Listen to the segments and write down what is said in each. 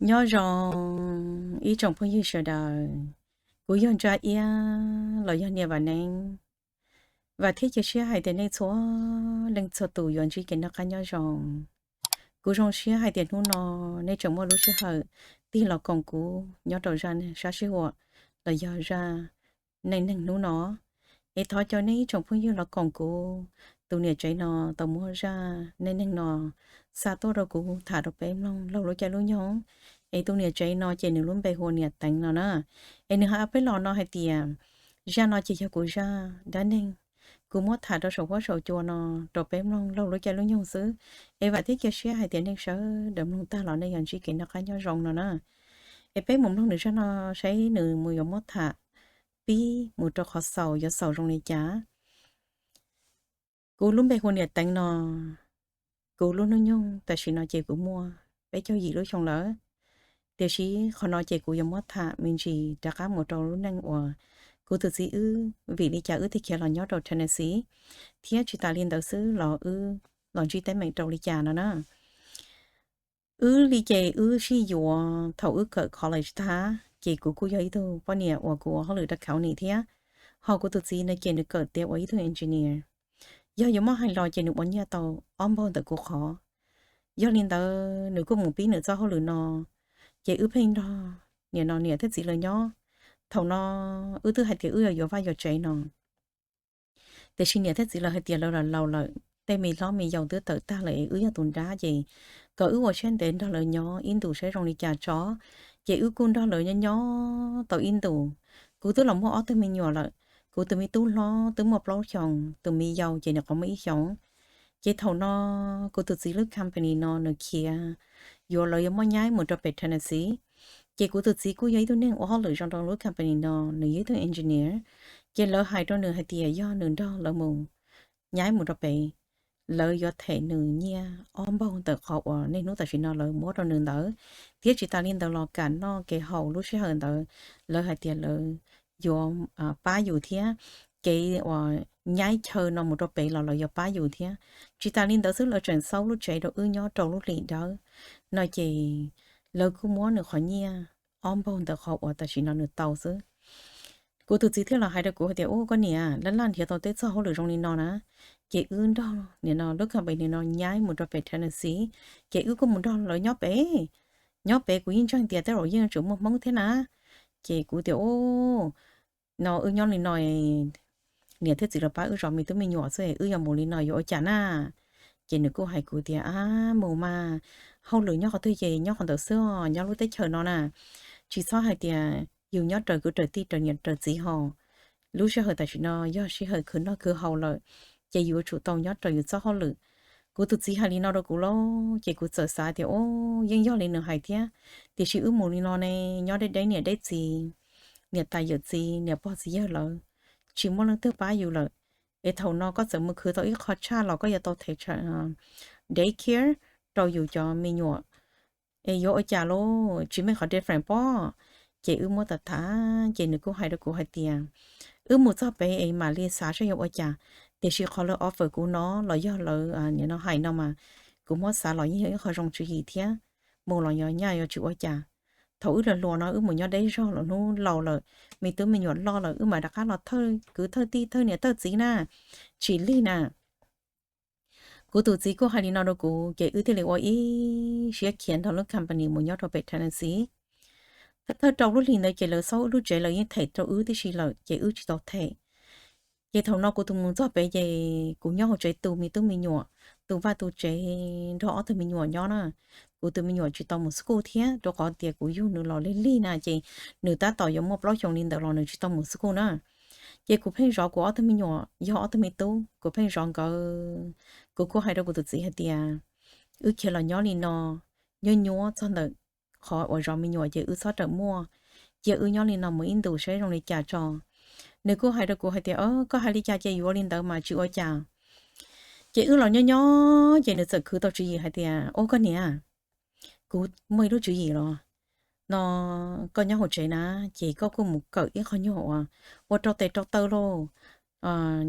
Nyob zoo ib tsoom phooj ywg sawv daws, kuv yog Ntsa Iab los yog Niam Vam Neeb. Vam thiab cia siab hais tias nej txhua leej txhua tus yuav ntsib kev noj qab nyob zoo. Kuv zoo siab hais tias hnub no nej tseem muaj lub sij hawm tig los koom kuv nyob rau zaj sab sij huam los yog zaj neej neeg hnub no. Es thov caw nej ib tsoom phooj ywg los koom kuv. Tus niam tsev no tau muab zaj neej neeg no xa tuaj rau kuv tham rau peb mloog laug lub caij lub nyoog. Es tus niam tsev no ces nws lub npe hu ua Niam Teev no na. Es nws hais peb los no hais tias zaj no ces yog kuv zaj dab neeg kuv muab tham rau saum huab saum cua no rau peb mloog laug lub caij lub nyoog xwb. Es vam thiab cia siab hais tias nej sawv daws mloog tag los nej yuav ntsib kev noj qab nyob zoo no na. Es peb mus mloog nws zaj no saib nws mus yuav muab tham pib mus rau qhov xaus yuav xaus zoo li cas. Kuv lub npe hu ua Niam Teev no, kuv lub hnub nyoog tam sim no ces kuv muaj peb caug yim lub xyoo lawm. Tiam sis qhov no ces kuv yuav muab tham me ntsis rov qab mus rau lub neej uas kuv tus txiv wb, vim li cas wb thiaj khiav los nyob rau Tennessee, thiab tsis tas li ntawd xwb los wb los ntsib teeb meem rau li cas no na. Wb li ces wb sib yuav thaum wb kawm college tag, ces kuv kuj yog ib tug poj niam uas kuv ua hauj lwm rau company thiab, ho kuv tus txiv no ces nws kawm tiav ua ib tug engineer. Yog yuav muab hais los ces nws ua nyiaj tau ob npaug ntawm kuv qhov. Yog li ntawd nws kuj mus pib nws txoj hauj lwm no, ces wb pheej nrog niam no niam thiab txiv lawv nyob. Thaum no wb twb hais tias wb yuav yuav vaj yuav tsev no, tiam sis niam thiab txiv lawv hais tias lawv los laus lawm, tej me hlob me yau twb tawm tag lawm es wb yog tus nrab ces kom wb ua siab ntev nrog lawv nyob ib ntus saib zoo li cas tso. Ces wb kuj nrog lawv nyob nyob tau ib ntus. Kuv twb los muaj ob tug me nyuam lawm. Kuv tus me tub hlob twb muaj plaub xyoos, tus me yau ces nws qhov muaj ib xyoos. Ces thaum no kuv tus txiv lub company no nws khiav, yuav lawv yuav muab nyaib mus rau pem Tennessee. Ces kuv tus txiv kuj yog ib tug neeg ua hauj lwm zoo rau lub company no, nws yog ib tug engineer. Ces lawv hais rau nws hais tias yog nws nrog lawv mus nyaib mus rau pem, lawv yuav them nws nyiaj ob npaug ntawm qhov uas niaj hnub tam sim no lawv muab rau nws ntawd. Thiab tsis tas li ntawd los kam noj kev haus lub sij hawm ntawd, lawv hais tias lawv yuav pab yus thiab, kev uas nyaib chaw no mus rau pem los lawv yuav pab yus thiab. Tsis tas li ntawd xwb lawv tseem xauj lub tsev rau wb nyob rau lub hlis dawb no ces lawv kuj muab nws qhov nyiaj ob npaug ntawm qhov uas tam sim no nws tau xwb. Kuv tus txiv thiaj los hais rau kuv hais tias, ub, koj niam, laj laj nrhiav tau tej txoj hauj lwm zoo li no na, ces wb nrog nim no lub company no nyaib mus rau pem Tennessee, ces wb kuj mus nrog lawv nyob pem. Nyob pem kuv yeej ntseeg tias tej zaum yeej tseem muaj Hmoob thiab na. Ces kuv tias, ub, no wb nyob li no, niam thiab txiv lawv pab wb zov me tub me nyuam xwb, wb yuav mus li no yuav ua cas na? Ces nws kuj hais kuv tias, ab, mus mas, hauj lwm nyob qhov twg ces nyob qhov ntawd xwb os, nyob lub teb chaws no na. Tsis txhob hais tias yus nyob raws kwv raws tij raws niam raws txiv ho. Lub sij hawm tam sim no yog sij hawm khwv noj khwv haus lawm, ces yuav tsum tau nyob raws yus txoj hauj lwm. Kuv tus txiv hais li no rau kuv lauj, ces kuv txawm xav tias, ub, yeej yog li nws hais thiab. Tiam sis wb mus li no ne, nyob deb deb niam deb txiv, niam tais yawm txiv, niam pog txiv yawg lawv, tsis muaj leej twg pab yus lawm. Es thaum no koj txawm mus khwv tau ib qho tshaj los koj yuav tau them daycare rau yus cov me nyuam. Es yuav ua cas lauj, tsis meej qhov different pob. Ces wb muab tham tham, ces nws kuj hais rau kuv hais tias, wb mus txog pem es mam li xav saib yuav ua cas. Tiam sis qhov lawv offer kuv no los yog lawv nim no hais no mas, kuv muab xav los yeej yog ib qho zoo tswv yim thiab. Mus los yog nyaj yuav tsis ua cas. Thaum wb los hluas no wb mus nyob deb zog los hnub laus lawm, me tub me nyuam loj lawm wb mam rov qab los thawj kwv thawj tij thawj niam thawj txiv na, tsis lig na. Kuv tus txiv kuj hais li no rau kuv, ces wb thiaj li ua ib siab khiav nrog lub company mus nyob rau pem Tennessee. Thawj thawj rau lub hlis ntawd ces lawv xauj wb lub tsev lawv yeej them rau wb tib si lawm ces wb tsis tau them. Ces thaum no kuv tus mus txog pem ces kuv nyob hauv tsev tu me tub me nyuam, tu vaj tu tsev nrog ob tug me nyuam nyob na. Kuv tus me nyuam tsis tau mus school thiab rau qhov tias kuv yug nws los lig lig na ces nws tab tom yuav muaj plaub xyoos li ntawd los nws tsis tau mus school na. Ces kuv pheej zov kuv ob tug me nyuam yog ob tug me tub, kuv pheej zov nkawd. Kuv kuj hais rau kuv tus txiv hais tias, wb khiav los nyob li no, nyuaj nyuaj txog ntawm qhov uas zov me nyuam ces wb txhob rawm muaj, cia wb nyob li no mus ib ntus saib zoo li cas tso. Nws kuj hais rau kuv hais tias, koj hais li cas ces yuav li ntawd mas tsis ua cas. Ces wb los nyob nyob ces nws txawm khwv tau tswv yim hais tias, ub, koj niam, kuv muaj ib lub tswv yim los no, koj nyob hauv tsev na, ces koj kuj mus kawm ib qho nyuag uas ua rau tes rau taw lauj.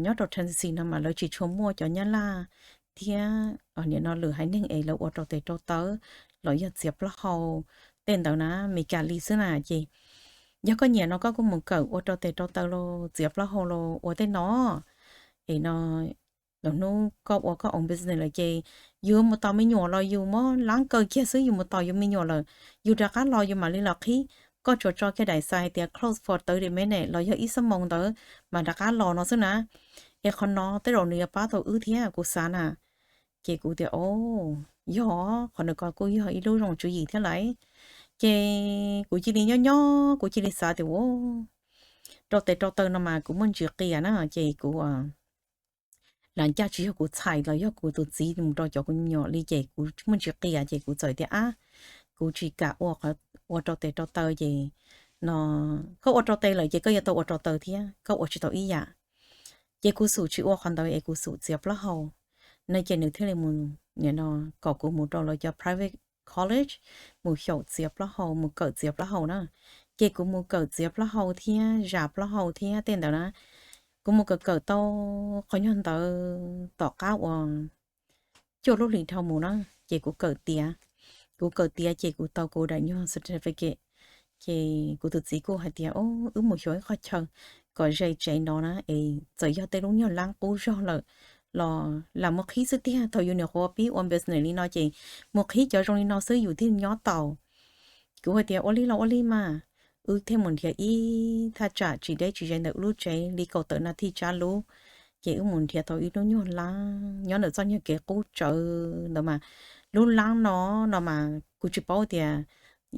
Nyob rau Tennessee no mas lawv tsis tshua muaj cov nyab laj thiab nim no lwm haiv neeg es lawv ua rau tes rau taw los yog txiav plaub hau, tej ntawd na, Meskas li xwb na. Ces yog koj nyiam no koj kuj mus kawm ua rau tes rau taw los txiav plaub hau los ua tej no. Es no, lwm hnub koj ua koj own business lawm ces yus mus tos me nyuam los yus muab lab kaw kiag xwb, yus mus tos yus me nyuam lawm, yus rov qab los yus mam li los qhib. Koj tsuas tso kiag daim xais hais tias close for thirty minutes los yog ib xuab moos ntawd mas rov qab los no xwb na. Es qhov no tej zaum nws yuav pab tau wb thiab kuv xav na. Ces kuv tias, o, yog, qhov no kuj yog ib lub zoo tswv yim thiab lawm. Ces kuv cia li nyob nyob kuv cia li xav tias, u, rau tes rau taw no mas kuv muaj ntsis qias na, ces kuv, lam ncaj tsis yog kuv txhais los yog kuv tus txiv mus rau cov kuv me nyuam li ces kuv muaj ntsis qias ces kuv txawm tias, ab, kuv tsis kam ua, ua rau tes rau taw ces no, koj ua rau tes lawm ces koj yuav tau ua rau taw thiab, koj ua tsis tau ib yam. Ces kuv xum tsis ua qhov ntawd es kuv xum txiav plaub hau no ces nws thiaj li mus, nim no, kom kuv mus rau lawv cov private college mus xyaum txiav plaub hau, mus kawm txiav plaub hau na. Ces kuv mus kawm txiav plaub hau thiab zas plaub hau thiab tej ntawd na. Kuv mus kawm kawm tau qhov nyuag ntawd tom qab uas cuaj lub hlis dhau mus na, ces kuv kawm tiav. Kuv kawm tiav ces kuv tau kuv daim nyuag certificate. Ces kuv tus txiv kuj hais tias, o, wb mus xyuas ib qhov chaw kom ze tsev no na, es txawm yog tej lub nyuag lab qub zog lawm los lam mus qhib xwb tiag. Thaum yus nyuam qhuav pib ua business li no ces mus qhib cov zoo li no xwb yus thiaj nyob tau. Kuv hais tias ua li los ua li mas. Wb thiaj mus nrhiav ib thaj tsam tsis deb tsis ze ntawm wb lub tsev li kaum tawm nas this tsab lub. Ces wb mus nrhiav tau ib lub nyuag lab nyob ntawm txoj nyuag kev qub tsawv ntawd mas. Lub lab no, no mas kuv tsis paub tias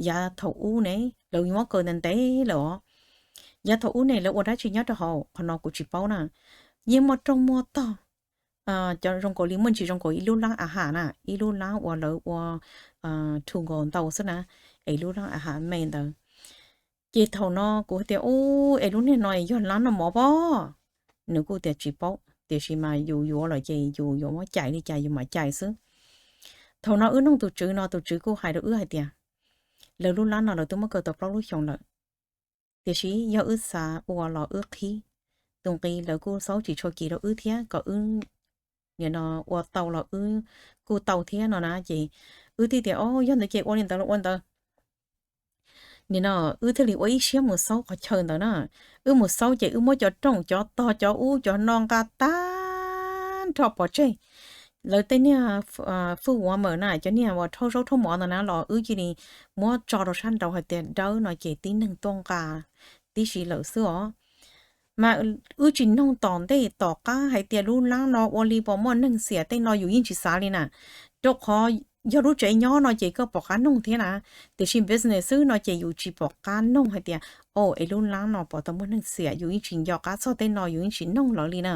yav thaum ub ne lawv muab kaw ntev ntev lawm os. Yav thaum ub ne lawv ua dab tsi nyob rau hauv qhov no kuv tsis paub na. Yeej muaj rooj muaj tog, cov zoo nkaus li muaj ntsis zoo nkaus ib lub lab a has na, ib lub lab uas lawv ua thu nkaus ntau xwb na, es lub lab a has me ntawd. Ces thaum no kuv tias, u, es lub niag no yog lab noj mov pob? Nws kuj tias tsis paub, tiam sis mas yus yuav lawm ces yus yuav muab cais li cas yus mam cais xwb. Thaum no wb noog tus tswv no tus tswv kuj hais rau wb hais tias, lawv lub lab no lawv twb muab kaw tau plaub lub xyoos lawm, tiam sis yog wb xav ua los wb qhib, tus nqi lawv kuj xaub tsis tshua kis rau wb thiab, kom wb nim no ua tau los wb kuj tau thiab no na. Ces wb thiaj tias, o, yog ntawd ces ua li ntawd los ua ntawd. Nim no wb thiaj li ua ib siab mus xaub qhov chaw ntawd na. Wb mus xaub ces wb muab cov rooj cov tog cov ub cov no nqa tag nrho pov tseg. Lawv tej niag fwj uas mawm na, cov niag uas rhaub zaub rhaub mov ntawd na los wb cia li muab tso rau sab nraud hais tias dawb no ces tib neeg tuaj nqa tib si lawm xwb os. Mas wb tsis noog tom ntej tom qab hais tias lub lab no ua li puas muaj neeg xiam tej no yus yeej tsis xav li na. Rau qhov yog lub tsev nyob no ces koj pom qab noog thiab na, tiam sis business xwb no ces yus tsis pom qab noog hais tias, o, es lub lab no puas tau muaj neeg xiam, yus yeej tsis nco qab txog tej no yus yeej tsis noog lawv li na.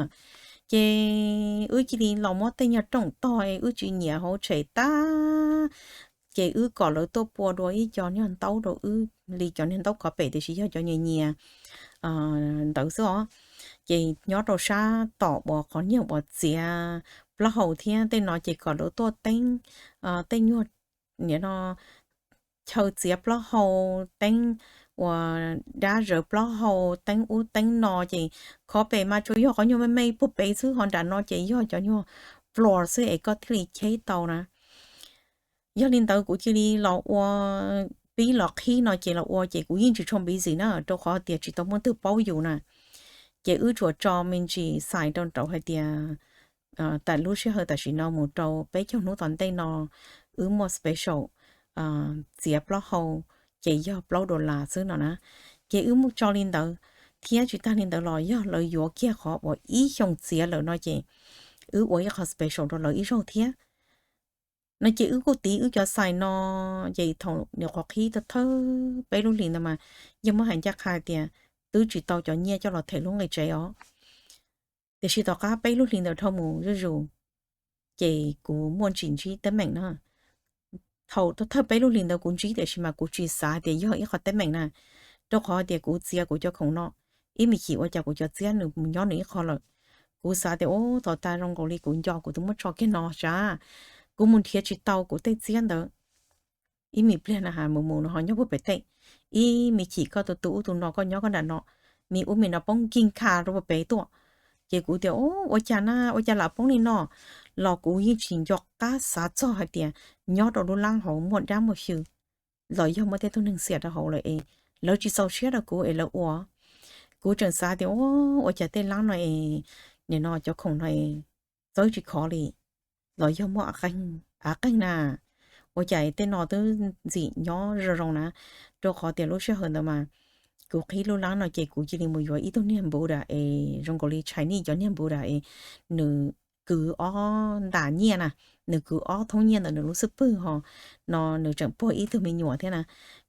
Ces wb cia li los muab tej nyuag rooj tog es wb tsis nyiam hauv tshem tag, ces wb kom lawv tuaj pua dua ib co niag ntaub rau wb li cov niag ntaub khov pem tiam sis yog cov nyias nyias ntawd xwb os. Ces nyob rau sab tom uas qhov niag uas txiav plaub hau thiab tej no ces kom lawv tuaj teeb tej nyuag, nim no, chaw txiav plaub hau, teeb uas dab zawv plaub hau, teeb ub teeb no ces khov pem mas tsuas yog qhov nyuag me me puag pem xwb, ho nram no ces yog cov nyuag floor xwb es koj thiaj li cheb tau na. Yog li ntawd kuv cia li los ua, pib los qhib no ces los ua ces kuv yeej tsis tshua busy na, rau qhov tias tsis tau muaj twg paub yus na. Ces wb tsuas tso me ntsis xais rau nraud hais tias tam lub sij hawm tam sim no mus rau peb caug hnub tom ntej no wb muaj special txiav plaub hau ces yog plaub dollar xwb no na. Ces wb muaj tso li ntawd, thiab tsis tag li ntawd los yog lawv yuav kiag qhov uas ib xyoos txiav lawm no ces wb ua ib qho special rau lawv ib zaug thiab. No ces wb kuj tiv wb cov xais no, ces thaum nyuam qhuav qhib thawj thawj peb lub hlis ntawd mas yeej muab hais ncaj qha tias twb tsis tau cov nyiaj coj los them lub nqi tsev os. Tiam sis tom qab peb lub hlis ntawd dhau mus zuj zus, ces kuv muaj ntsis ntsib teeb meem na. Thaum thawj peb lub hlis ntawd kuv ntsib tiam sis mas kuv tsis xav tias yog ib qho teeb meem na, rau qhov tias kuv txiav kuv cov khoom no, ib me chim ua cas kuv cov txiab nws mus nyob nws ib qho lawm. Kuv xav tias, ub, thaum tas zoo nkaus li kuv nco kuv twb muab tso kiag no sav, kuv mus nrhiav tsis tau kuv tej txiab ntawd. Ib me pliag na has mus mus no ho nyob puag pem teb, ib me chim koj tu tu ub tu no koj nyob koj nram no, me ub me no poob nkig nkha rau puag pem tuaj. Ces kuv tias, ub, ua cas na, ua cas lam poob li no? Los kuv yeej tsis nco qab xav txog hais tias nyob rau lub lab hauv muaj dab muaj xyw. los yog muaj tej tug neeg xiam rau hauv lawm es lawv tsis txaus siab rau kuv es lawv ua. Kuv tseem xav tias ua cas tej lab no es, nim no cov khoom no es txawb tsis khov li, los yog muaj av qeeg na, ua cas tej no twb ntxim nyob zoo zoo na, rau qhov tias lub sij hawm ntawd mas kuv qhib lub lab no ces kuv cia li mus yuav ib tug niag Buddha es zoo nkaus li Chinese cov niag Buddha es nws kwv ob ntas nyiaj na, nws kwv ob thoob nyiaj ntawm nws lub xub pwg ho no nws tseem puag ib tug me nyuam thiab na.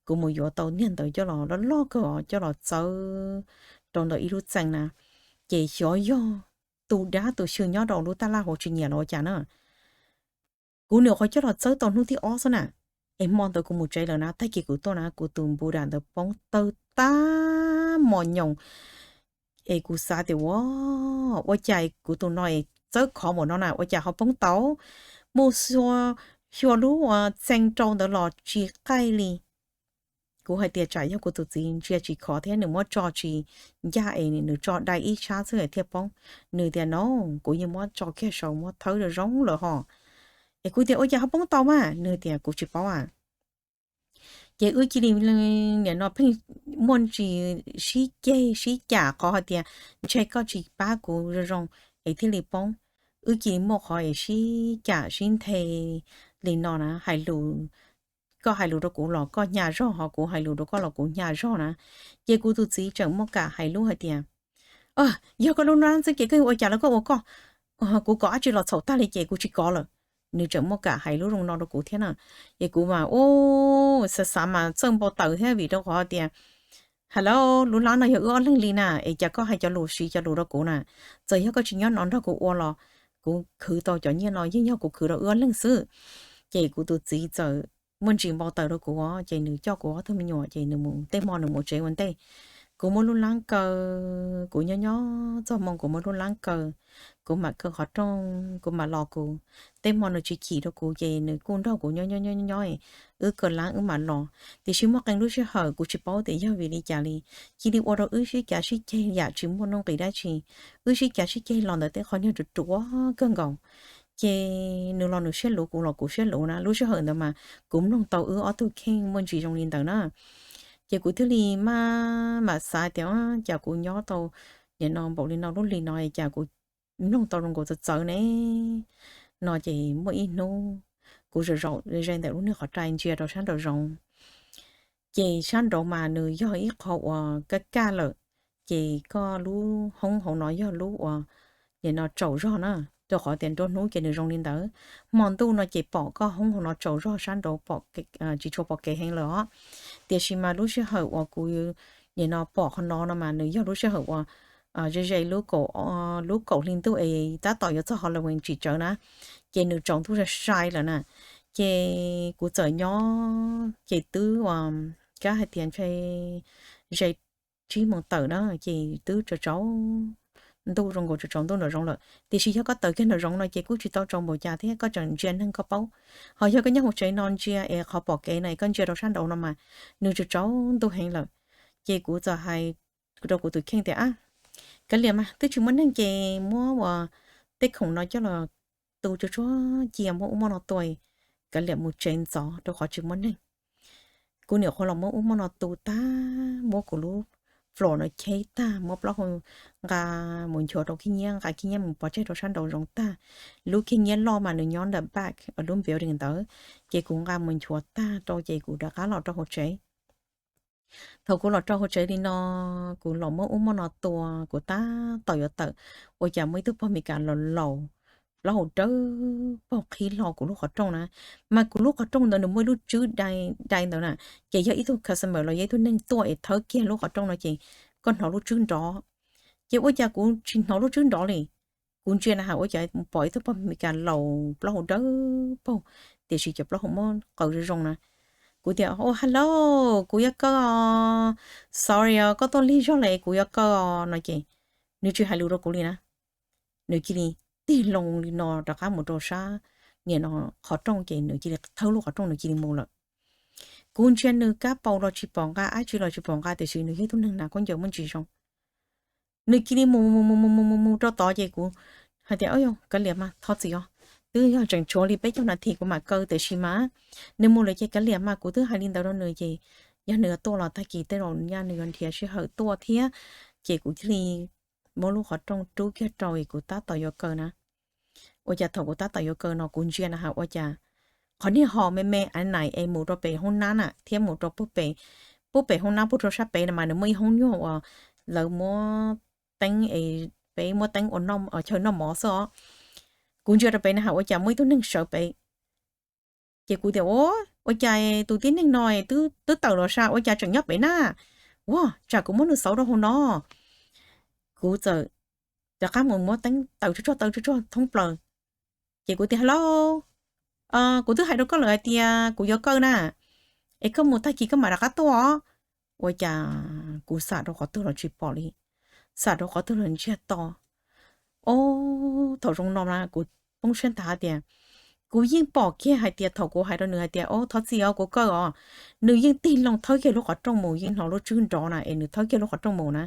Kuv mus yuav tau niag ntawd coj los loj loj kawg coj los txawb rau ntawm ib lub txee na, ces xyov yog tus dab tus xyw nyob rau lub taj laj hauv tsis nyiam los ua cas na. Kuv nyuam qhuav coj los txawb tau hnub thib ob xwb na, es hmo ntawd kuv mus tsev lawm na, tag kis kuv tuaj na kuv tus Buddha ntawd poob tawg tag mos nyoos. Es kuv xav tias ua, ua cas kuv tus no es txawb khov npaum no na ua cas ho poob tau, mus xyuas lub txee rau ntawd los tsis qaij li. Kuv hais tias tsam yog kuv tus txiv ntsia tsis khov thiab nws muab tso tsis ncaj es nws tso dai ib sab xwb thiaj poob. Nws tias no, kuv yeej muab tso kiag saud muab thawb zoo zoo lawm ho. Es kuv tias ua cas ho poob tau mas, nws tias kuv tsis paub a. Ces wb cia li nim no pheej muaj ntsis sib ceg sib cam qhov hais tias ntshe koj tsis pab kuv zoo zoo es thiaj li poob. Wb cia li muaj qhov es sib cam sib nthe li no na, hais lus, koj hais lus rau kuv los koj hnyav zog ho kuv hais lus rau koj los kuv hnyav zog na. Ces kuv tus txiv tseem muaj kam hais lub hais tias, yog koj lub nab xwb ces koj ua cas los koj ua koj, kuv kom dab tsi los txhaum tag li ces kuv tsis kov lawm. Nws tseem muaj kam hais lub zoo no rau kuv thiab na. Ces kuv mas ua xav xav mas txawj npau taws thiab vim rau qhov tias, hello, lub lab no yog wb ob leeg li na es cas koj hais cov lus siv cov lus rau kuv na. Txawm yog koj tsis nyob no nrog kuv ua los kuv khwv tau cov nyiaj no yeej yog kuv khwv rau wb ob leeg xwb. Ces kuv tus txiv txawm muaj ntsis npau taws rau kuv ces nws coj kuv ob tug me nyuam ces nws mus tej hmo nws mus tsev ua ntej. Kuv muab lub lab kaw, kuv nyob nyob txog hmo kuv muab lub lab kaw, kuv mam kaw qhov rooj kuv mam los kuv. Tej hmo nws tsis chim rau kuv ces nws kuj nrog kuv nyob nyob nyob nyob, wb kaw lab wb mam los. Tiam sis muaj qee lub sij hawm kuv tsis paub tias yog vim li cas li, cia li ua rau wb sib cav sib ceg yam tsis muaj nuj nqis dab tsi. Wb sib cav sib ceg los ntawm tej qhov niag ruam ruam kawg nkaus. Ces nws los nws siab luv kuv los kuv siab luv na. Lub sij hawm ntawd mas kuv mloog tau wb ob tug kheej muaj ntsis zoo li ntawd na. Ces kuv thiaj li maj mam xav tias cas kuv nyob tau nim no npaum li no lub hli no cas kuv mloog tau zoo nkaus txawv txawv ne. No ces muaj ib hnub kuv zaum zaum ze ntawm lub niag qhov rai ntsia rau sab nraum zoov. Ces sab nraud mas nws yog ib qho uas kaj kaj lawm, ces koj lub hoob hauv no yog lub uas nim no tsaus zog na, rau qhov tias nruab hnub ces nws zoo li ntawd. Hmo ntuj no ces pom koj hoob hauv no tsaus zog sab nraud, tsis tshua pom kev heev lawm os. Tiam sis mas lub sij hawm uas kuv nim no pom qhov no no mas nws yog lub sij hawm uas ze ze lub kaum hli ntuj es tab tom yuav txog Halloween tsis tsawv na, ces nws tsaus ntuj sai sai lawm na. Ces kuv txawm nyob ces twb uas kab hais tias ntshe ze tsib moos tawm na, ces twb tsaus tsaus ntuj zoo nkaus tsaus tsaus ntuj nraum zoov lawm. Tiam sis yog koj tawm kiag nraum zoov no ces kuj tsis tau tsaus npaum cas thiab, koj tseem ntsia neeg koj paub. Ho yog koj nyob hauv tsev no ntsia es qhov pom kev no koj ntsia rau sab nraud no mas nws tsaus tsaus ntuj heev lawm. Ces kuv txawm hais rau kuv tus kheej tias, ab, kav liam mas twb tsis muaj neeg ces muab uas tej khoom no coj los tu tsuag tsuag cia muab ub muab no tua, kav liam mus tsev ntxov rau qhov tsis muaj neeg. Kuv nyuam qhuav los muab ub muab no tu tag, muab kuv lub floor no cheb tag, muab plaub hau nqa mus nchuav rau khib nyiab, nqa khib nyiab mus pov tseg rau sab nraum zoov tag. Lub khib nyiab loj mas nws nyob ntawm back lub building ntawd, ces kuv nqa mus nchuav tag rau ces kuv rov qab los rau hauv tsev. Thaum kuv los rau hauv tsev li no, kuv los muab ub muab no tua, kuv tab tom yuav tawm, ua cas muaj ib tug pog Mes Kas laus laus, plaub hau dawb paug qhib hlo kuv lub qhov rooj na. Mas kuv lub qhov rooj ntawd nws muaj ib lub tswb dai ntawd na, ces yog ib tug customer los yog ib tug neeg tuaj es thawb kiag lub qhov rooj no ces koj hnov lub tswb nrov. Ces ua cas kuv tsis hnov lub tswb nrov li. Kuv ntsia na has ua cas pom ib tug pog Mes Kas laus plaub hau dawb paug, tiam sis cov plaub hau muab qaws zoo zoo na. Kuv tias, oh, hello, kuv yog koj os, sorry os, koj tuaj lig zog lawm, kuv yog koj os no ces nws tsis hais lus rau kuv li na. Nws cia li tig loo li no rov qab mus rau sab nim no qhov rooj ces nws cia li thawb lub qhov rooj nws cia li mus lawm. Kuv ntsia nws kab paus los tsis pom nqa, dab tsi los tsis pom nqa, tiam sis nws yog ib tug neeg hnav khaub ncaws muaj ntsis zoo. Nws cia li mus mus mus mus mus mus mus rau tod ces kuv hais tias, yog kav liam mas thov txim os, twb yog tseem tshuav li peb caug nas this kuv mam kaw, tiam sis mas nws mus lawm ces kav liam mas. Kuv twb hais li ntawd rau nws ces yog nws yuav tuaj los tag kis tej zaum nyaj nws yuav nrhiav sij hawm tuaj thiab, ces kuv thiaj li muab lub qhov rooj rub kiag rau es kuv tab tom yuav kaw na. Ua cas thaum kuv tab tom yuav kaw no kuv ntsia na has ua cas qhov niag ho me me a nais es mus rau pem hoob nab na thiab mus rau pem, pub pem hoob nab puag rau sab pem no mas nws muaj ib hoob nyuag uas lawv muab teeb es peb muab teeb ua chaw noj mov xwb os. Kuv ntsia rau pem na has ua cas muaj ib tug neeg sawv pem. Ces kuv tias, ua, ua cas tus tib neeg no twb tawm los sas ua cas tseem nyob pem na? Ua, tsam kuv muab nws xauv rau hauv no. Kuv txawm rov qab mus muab teeb taws tsuag tsuag taws tsuag tsuag thoob plaws. Ces kuv tias, hello, kuv twb hais rau koj lawm hais tias kuv yuav kaw na, es koj mus tag kis koj mam rov qab tuaj os. Ua cas kuv xam rau qhov twg los tsis pom li, xam rau qhov twg los ntsiag to. Ob, thaum zoo no na kuv poob siab ntag hais tias, kuv yeej pom kiag hais tias thaum kuv hais rau nws hais tias, ob, thov txim os kuv kaw os, nws yeej tig loo thawb kiag lub qhov rooj mus, yeej hnov lub tswb nrov na es nws thawb kiag lub qhov rooj mus na.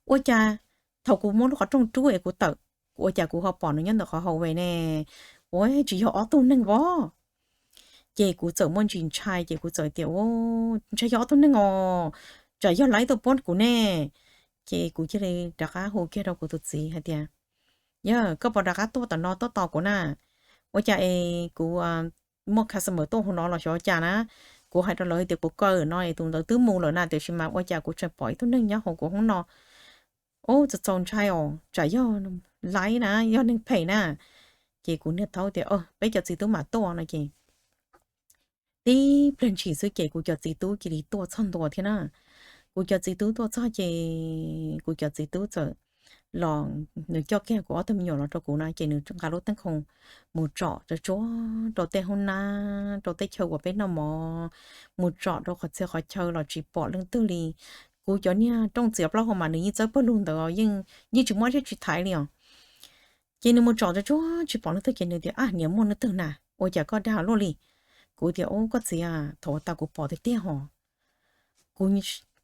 Ua cas thaum kuv muab lub qhov rooj rub es kuv tawm, ua cas kuv ho pom nws nyob ntawm qhov hauv ve ne? Ua, tsis yog ob tug neeg os. Ces kuv txawm muaj ntsis ntshai ces kuv txawm tias, ntshai yog ob tug neeg os, tsam yog lawv tuaj puab kuv ne. Ces kuv cia li rov qab hu kiag rau kuv tus txiv hais tias, yog koj puas rov qab tuaj tom no tuaj tos kuv na? Ua cas es kuv muaj customer tuaj hauv no los xyov cas na. Kuv hais rau lawv hais tias kuv kaw no es tus ntawd twb mus lawm na, tiam sis mas ua cas kuv tseem pom ib tug neeg nyob hauv kuv hoob no. Ub, txaus txaus ntshai os, tsam yog lawv na, yog neeg phem na. Ces kuv niaj thaub tias, peb cov txiv tub mam tuaj no ces tib pliag ntshis xwb ces kuv cov txiv tub cia li tuaj txog ntua thiab na. Kuv cov txiv tub tuaj txog ces kuv cov txiv tub txawm los, nws coj kiag kuv ob tug me nyuam los rau kuv na ces nws nqa lub teeb khoom mus tsom tsuag tsuag rau tej hoob nab, rau tej chaw uas peb noj mov, mus tsom rau qhov txhia qhov chaw los tsis pom leej twg li. Kuv cov niag rooj txiav plaub hau mas nws yeej txawb pawg lug ntawd, yeej tsis muaj dab tsi thaiv li os. Ces nws mus tsom tsuag tsuag tsis pom leej twg ces nws tias, ab, niam, muaj leej twg na, ua cas koj dag luaj li? Kuv tias, ub, koj txiv, thaum uas tas kuv pom tiag tiag hos, kuv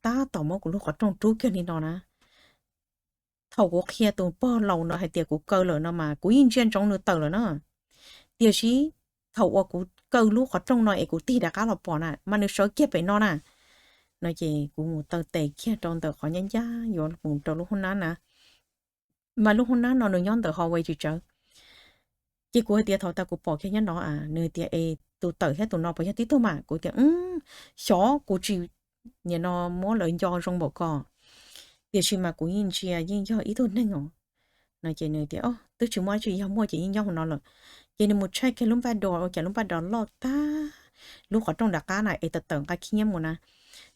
tab tom muab kuv lub qhov rooj rub kiag li no na. Thaum kuv qhia tus pog laus no hais tias kuv kaw lawm no mas kuv yeej ntsia ntsoov nws tawm lawm na. Tiam sis thaum uas kuv kaw lub qhov rooj no es kuv tig rov qab los pom na mas nws sawv kiag pem no na. No ces kuv mus taw tes kiag rau ntawm qhov ncaj ncaj yuav mus rau lub hoob nab na, mas lub hoob nab no nws nyob ntawm hallway tsis tsawv. Ces kuv hais tias, thaum tas kuv pom kiag nyob no a. Nws tias, es tus tawm thiab tus no puas yog tib tug mas? Kuv tias, xyov, kuv tsis, nim no muab lawv nco zoo npaum ko, tiam sis mas kuv yeej ntsia yeej yog ib tug neeg os. No ces nws tias, twb tsis muaj dab tsi, yog muaj ces yeej nyob hauv no lawm. Ces nws mus check kiag lub npaj dos, ua cas lub npaj dos loj tag, lub qhov rooj nram qab na es tawm tawm nqa khib nyiab mus na.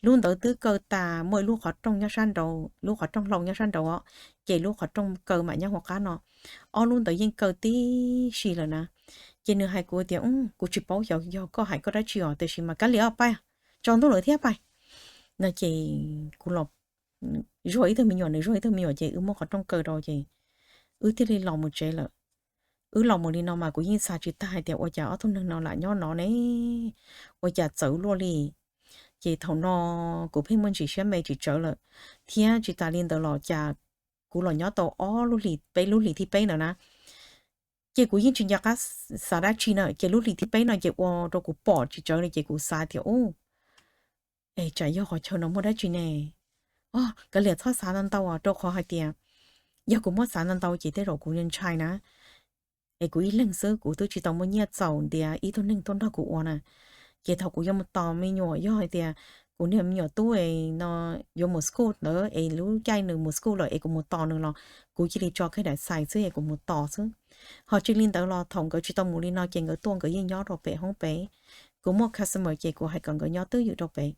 Lub ntawd twb kaw tas, muaj ib lub qhov rooj nyob sab nraud, lub qhov rooj hlau nyob sab nraud os, ces lub qhov rooj kaw mam nyob hauv qab no. Ob lub ntawd yeej kaw tib si lawm na. Ces nws hais kuv tias, kuv tsis paub xyov yog koj hais koj dab tsi os, tiam sis mas kav liam, pais, tsaus ntuj lawm thiab, pais. No ces kuv los zuag ib tug me nyuam, nws zuag ib tug me nyuam ces wb muab qhov rooj kaw rau ces wb thiaj li los mus tsev lawm. Wb los mus li no mas kuv yeej xav tsis tag hais tias ua cas ob tug neeg no lam nyob no ne, ua cas txawv luaj li. Ces thaum no kuv pheej muaj ntsis siab me tsis tsawv lawm, thiab tsis tas li ntawd los cas kuv los nyob tau ob lub hlis, peb lub hlis thib peb ntawd na, ces kuv yeej tsis nco qab xav dab tsi na. Ces lub hlis thib peb no ces ua rau kuv pom tsis tsawv li ces kuv xav tias, ub, es tsam yog qhov chaw no muaj dab tsi ne? Kav liam, txhob xav ntau ntau rau qhov hais tias yog kuv muab xav ntau ntau ces tej zaum kuv ntshai na. Es kuv ib leeg xwb kuv twb tsis tau muaj nyiaj txaus ntiav ib tug neeg tuaj nrog kuv ua na. Ces thaum kuv yuav mus tos me nyuam, yog hais tias kuv niag me nyuam tub no yuav mus school ntawd es lub caij nws mus school lawm es kuv mus tos nws los kuv cia li tso kiag daim xais xwb es kuv mus tos xwb. Ho tsis li ntawd los thaum nkawd tsis tau mus li no ces nkawd tuaj nkawd yeej nyob rau pem hoob pem. Kuv muaj customer ces kuv hais kom nkawd nyob twj ywm rau pem.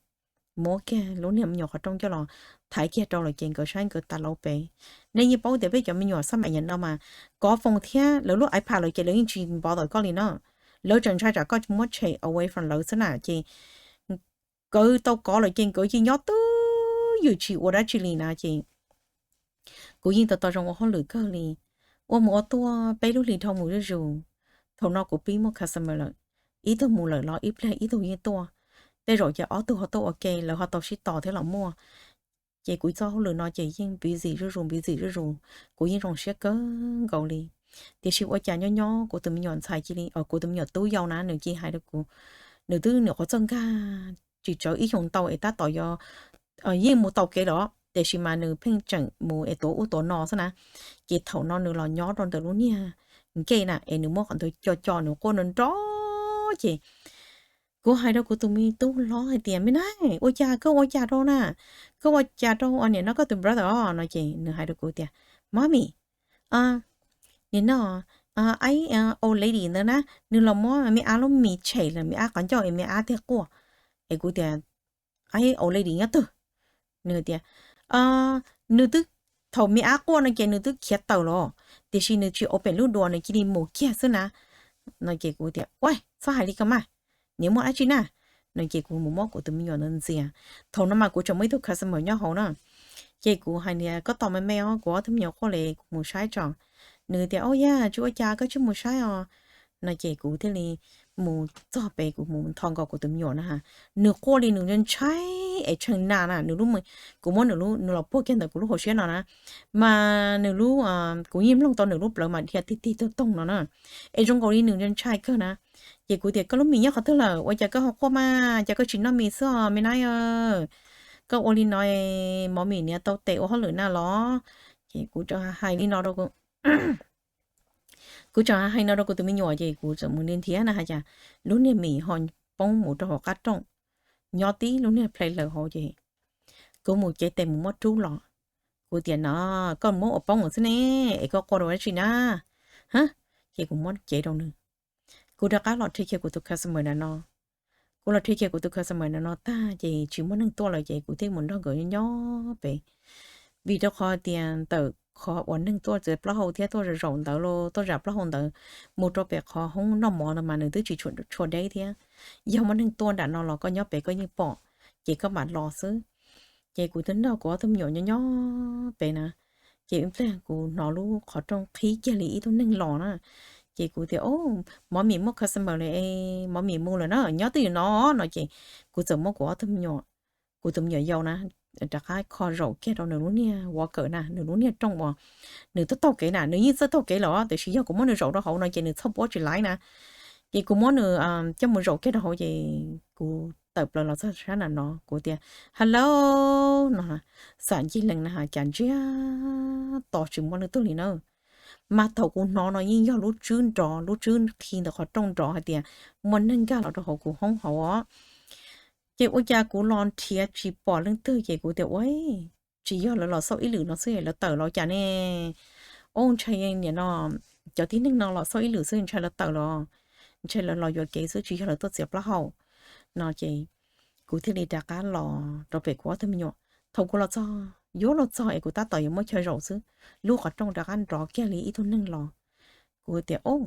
Muab kiag lub niag me nyuam qhov rooj coj los thaiv kiag rau lawm ces nkawd saib nkawd tas lauv pem. Nej yeej paub tias peb cov me nyuam xab maim nyuam no mas kov foos thiab lawv lub iPad lawm ces lawv yeej tsis npov tawm koj li na. Lawv tseem ntshai tsam koj muab tshem away from lawv xwb na ces nkawd tau kov lawm ces nkawd yeej nyob twj ywm tsis ua dab tsi li na ces kuv yeej tau tau zoo ua hauj lwm kawg li. Ua mus ua tuaj peb lub hlis dhau mus zuj zus. Thaum no kuv pib muaj customer lawm, ib tug mus lawm los ib pliag ib tug yeej tuaj. Tej zaum ces ob tug ho tuaj ua ke, lawv ho tau sib tos thiab los muaj. Ces kuv txoj hauj lwm no ces yeej busy zuj zus busy zuj zus, kuv yeej zoo siab kawg nkaus li. Tiam sis ua cas nyob nyob kuv tus me nyuam ntxhais cia li, kuv tus me nyuam tub yau na, nws cia li hais rau kuv, nws twb nyuam qhuav txawj nkag tsis tsawg ib xyoos ntau es tab tom yuav yeej mus tau kev lawm, tiam sis mas nws pheej tseem mus es tuav ub tuav no xwb na. Ces thaum no nws los nyob rau ntawm lub niag nkej na es nws muab qhov ntawd co co nws quaj nrov nrov ces kuv hais rau kuv tus me tub hlob hais tias, Me nab, ua cas koj ua cas rau na? Koj ua cas rau nim no koj tus brother os? No ces nws hais rau kuv tias, Mommy, nim no, ib old lady ntawd na, nws los muab me ab lub mis tshem lawm, me ab qhov ncauj es me ab tiag quaj. Es kuv tias, Ib old lady nyob twg? Nws tias, Nws twb, thaum me ab quaj no ces nws twb khiav tawm los, tiam sis nws tsis open lub dua, nws cia li mus kiag xwb na. No ces kuv tias, Ua, txhob hais li ko mas, niam muaj dab tsi na? No ces kuv mus muab kuv tus me nyuam ntawd ntxias. Thaum no mas kuv tseem muaj ib tug customer nyob hauv na. Ces kuv hais tias, Koj tos me me os, kuv ob tug me nyuam quaj li, kuv mus saib tso. Nws tias, Au yog tsis ua cas, koj cia li mus saib os. No ces kuv thiaj li mus txog pem, kuv mus nthos nkaus kuv tus me nyuam na. Nws quaj li nws ntshai es tshee na na, nws lub, kuv muab nws lub, nws los puag kiag ntawm kuv lub hauv siab no na, mas nws lub, kuv yeej mloog tau nws lub plawv mas dhia tig tig toog toog no na, es zoo nkaus li nws ntshai kawg na. Ces kuv tias, Koj lub mis nyob qhov twg lawm? Ua cas koj ho quaj mas, cas koj tsis noj mis xwb os me nab? Koj ua li no, Mommy niam tau tes ua hauj lwm na los? Ces kuv tseem hais li no rau kuv tseem hais no rau kuv tus me nyuam ces kuv txawm mus nrhiav na, hais cas lub niag mis ho poob mus rau hauv qab rooj, nyob tib lub niag plhaw lawm hauv ces kuv mus cev tes mus muab rub los. Kuv tias, No, koj muab ua poob xwb ne, es koj quaj rau dab tsi na? Ces kuv muab cev rau nws. Kuv rov qab los rhia kiag kuv tus customer na no. Kuv los rhia kiag kuv tus customer na no tag ces tsis muaj neeg tuaj lawm ces kuv thiaj mus nrog nkawd nyob pem. Vim rau qhov tias ntawm qhov uas neeg tuaj txiav plaub hau thiab tuaj zaum zaum ntawd los tuaj zam plaub hau ntawd, mus rau pem qhov hoob noj mov ntawd mas nws twb tsis tshua deb thiab. Yog muaj neeg tuaj nram no los koj nyob pem koj yeej pom, ces koj mam los xwb. Ces kuv twb nrog kuv ob tug me nyuam nyob nyob pem na, ces ib pliag kuv hnov lub qhov rooj qhib kiag li ib tug neeg los na. Ces kuv tias, Mommy muaj customer lawm, Mommy mus lawm na, nyob twj ywm no. No ces kuv txawm muab kuv ob tug me nyuam, kuv tus me nyuam yau na, rov qab kho zaum kiag rau nws lub niag walker na, nws lub niag rooj uas nws taug taug kev na, nws yeej txawj taug kev lawm tiam sis yog kuv muab nws zaum rau hauv no ces nws txhoj puab tsis laiv na. Ces kuv muab nws coj mus zaum kiag rau hauv ces kuv tawm plaws los txog sab nram no kuv tias, Hello, no, xam ncig lees na has cas ntsiag to tsis muaj leej twg li na. Mas thaum kuv hnov no yeej yog lub tswb nrov, lub tswb qhi ntawm qhov rooj nrov hais tias muaj neeg nkag los rau hauv kuv hoob hauv os. Ces ua cas kuv los nrhiav tsis pom leej twg ces kuv tias, Ua, tsis yog lawv los xauj ib lwm no xwb lawv tawm los cas ne? Au, ntshai nim no cov tib neeg no los xauj ib lwm xwb ntshai lawv tawm los, ntshai lawv los yuam kev xwb tsis yog lawv tuaj txiav plaub hau. No ces kuv thiaj li rov qab los rau pem kuv ob tug me nyuam. Thaum kuv los txog, yuav los txog es kuv tab tom yuav muab chaw zaum xwb, lub qhov rooj rov qab nrov kiag li ib tug neeg los. Kuv tias, Au,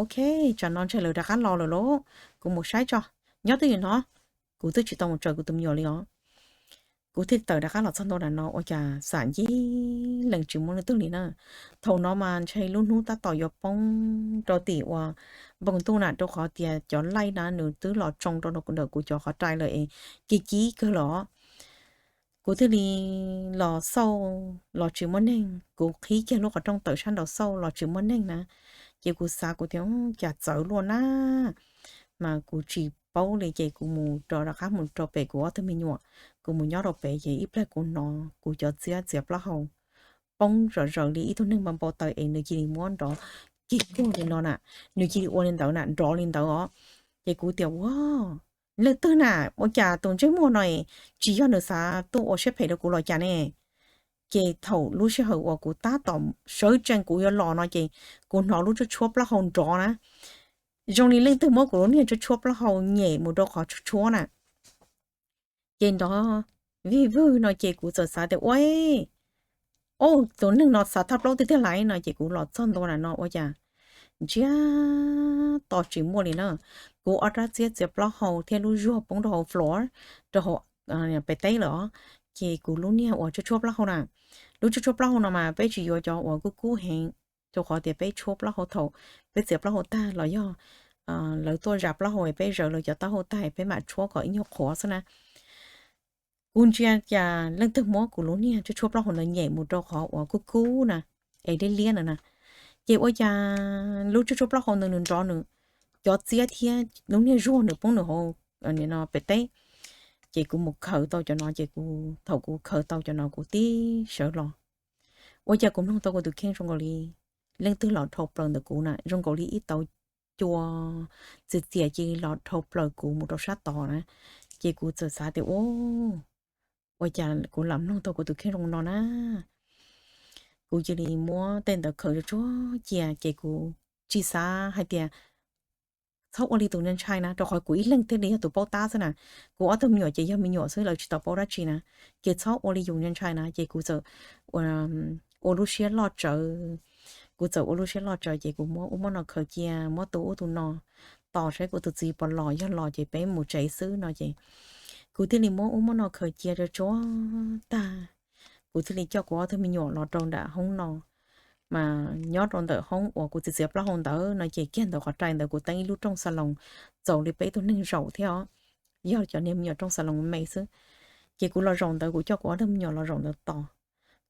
ok, tsam no ntshai lawv rov qab los lawm lauj, kuv mus saib tso, nyob twj ywm no. Kuv twb tsis tau mus tsaws kuv tus me nyuam li os. Kuv thiaj tawm rov qab los txog ntua nram no ua cas xam ncig lees tsis muaj leej twg li na. Thaum no mas ntshai lub hnub tab tom yuav poob rau tim uas npoo ntuj na rau qhov tias cov laij na nws twb los tsoo rau ntawm kuv cov qhov rai lawm es ci ci kawg los. Kuv thiaj li los xauj los tsis muaj neeg, kuv qhib kiag lub qhov rooj tawm sab nraud xauj los tsis muaj neeg na. Ces kuv xav kuv tias cas txawv luaj na, mas kuv tsis paub li ces kuv mus rov rov qab mus rau pem kuv ob tug me nyuam. Kuv mus nyob rau pem ces ib pliag kuv hnov kuv cov txiab txiav plaub hau poob zom zaws li ib tug neeg npau npau taws es nws cia li muab nrov kig kug li no na, nws cia li ua li ntawd na, nrov li ntawd os. Ces kuv tias, Ua, leej twg na? Ua cas tus ntsej muag no tsis yog nws xav tuaj ua siab phem rau kuv los cas ne? Ces thaum lub sij hawm uas kuv tab tom sawv tsees kuv yuav los no ces kuv hnov lub tshuab tshuab plaub hau nrov na, zoo li leej twg muab kuv lub niag tshuab tshuab plaub hau nyem mus rau qhov tshuab tshuab na. Ces nrov vij vwg no ces kuv txawm xav tias, Ua, tus neeg no xav thaj plaub tiag tiag lauj no ces kuv los txog ntua nram no ua cas ntsiag to tsis muaj li na. Kuv ob rab txiab txiav plaub hau thiab lub zuag poob rau hauv floor, rau hauv pem teb lawm os. Ces kuv lub niag uas tshuab tshuab plaub hau na, lub tshuab tshuab plaub hau no mas peb tsis yuav cov uas kub kub heev, rau qhov tias peb tshuab plaub hau thaum peb txiav plaub hau tag los yog lawv tuaj zam plaub hau es peb zaws lawv cov taub hau tag es peb mam tshuab kom ib nyuag qhuav xwb na. Kuv ntsia cas leej twg muab kuv lub niag tshuab tshuab plaub hau ntawd nyem mus rau qhov uas kub kub na, es liab liab na na. Ces ua cas lub tshuaj tshuaj plaub hau ntawd nws nrov nws cov txiab thiab lub niag zuag nws poob nws hauv pem teb. Ces kuv mus khaws tau cov no ces kuv, thaum kuv khaws tau cov no kuv tib sawv los, ua cas kuv mloog tau kuv tus kheej zoo nkaus li leej twg los dhau plaws ntawm kuv na, zoo nkaus li ib tauv cua txias txias cia li los dhau plaws kuv mus rau sab tod na. Ces kuv txawm xav tias, ua, ua cas kuv lam mloog tau kuv tus kheej zoo no na. Kuv cia li muab tej ntawd khaws tsuag cia ces kuv tsis xav hais tias txhob ua li tus ntshai ntshai na, rau qhov kuv ib leeg thiaj li yog tus paub tab xwb na. Kuv ob tug me nyuam ces yog me nyuam xwb, lawv tsis tau paub dab tsi na. Ces txhob ua li yus ntshai ntshai na, ces kuv txawm ua lub siab loj tsawv. Kuv txawm ua lub siab loj tsawv ces kuv muab ub muab no khaws cia, muab tu ub tu no, tos saib kuv tus txiv puas los, yog los ces peb mus tsev xwb no ces kuv thiaj li muab ub muab no khaws cia tsuag tsuag tag. Kuv thiaj li coj kuv ob tug me nyuam los rau nram hoob no. Mas nyob rau ntawm hoob uas kuv txiav txiav plaub hau ntawd no ces kiag ntawm qhov rai ntawd kuv teeb ib lub rooj xas loos, txaus li peb tug neeg zaum thiab os, yog cov niag me nyuam rooj xas loos me xwb. Ces kuv los zaum ntawd kuv coj kuv ob tug me nyuam los zaum ntawd tos.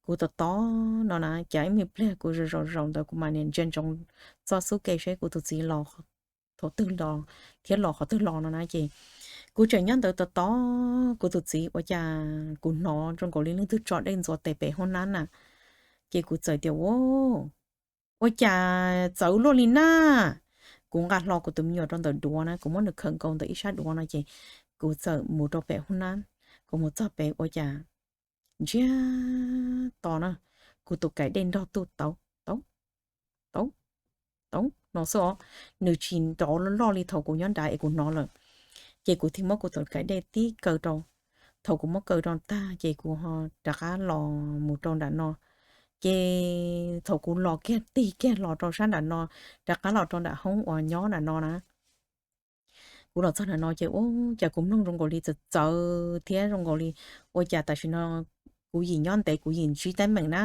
Kuv tos tos no na, cas ib me pliag kuv zaum zaum zaum ntawd kuv mam niam ntsia ntsoov txoj xub ke seb kuv tus txiv los thaum twg los thiab los qhov twg los no na. Ces kuv tseem nyob ntawd tos tos kuv tus txiv ua cas kuv hnov zoo nkaus li leej twg tso dej ntxuav tes pem hoob nab na. Ces kuv txawm tias, ua, ua cas txawv luaj li na. Kuv nqa hlo kuv tus me nyuam rau ntawm duav na, kuv muab nws khawm nkaus ntawm ib sab duav no ces kuv txawm mus rau pem hoob nab. Kuv mus txog pem ua cas ntsiag to na, kuv tus kaim dej nrog tuj tauv tauv tauv tauv no xwb os. Nws tsis nrov loj li thaum kuv nyob nrad es kuv hnov lawm. Ces kuv thiaj muab kuv tus kaim dej tib kaw rau. Thaum kuv muab kaw rau tag ces kuv ho rov qab los mus rau nram no. Ces thaum kuv los kiag tig kiag los rau sab nram no, rov qab los rau nram hoob uas nyob nram no na, kuv los txog nram no ces ua cas kuv mloog zoo nkaus li txawv txawv thiab zoo nkaus li ua cas tam sim no kuv yim nyob ntev kuv yim ntsib teeb meem na.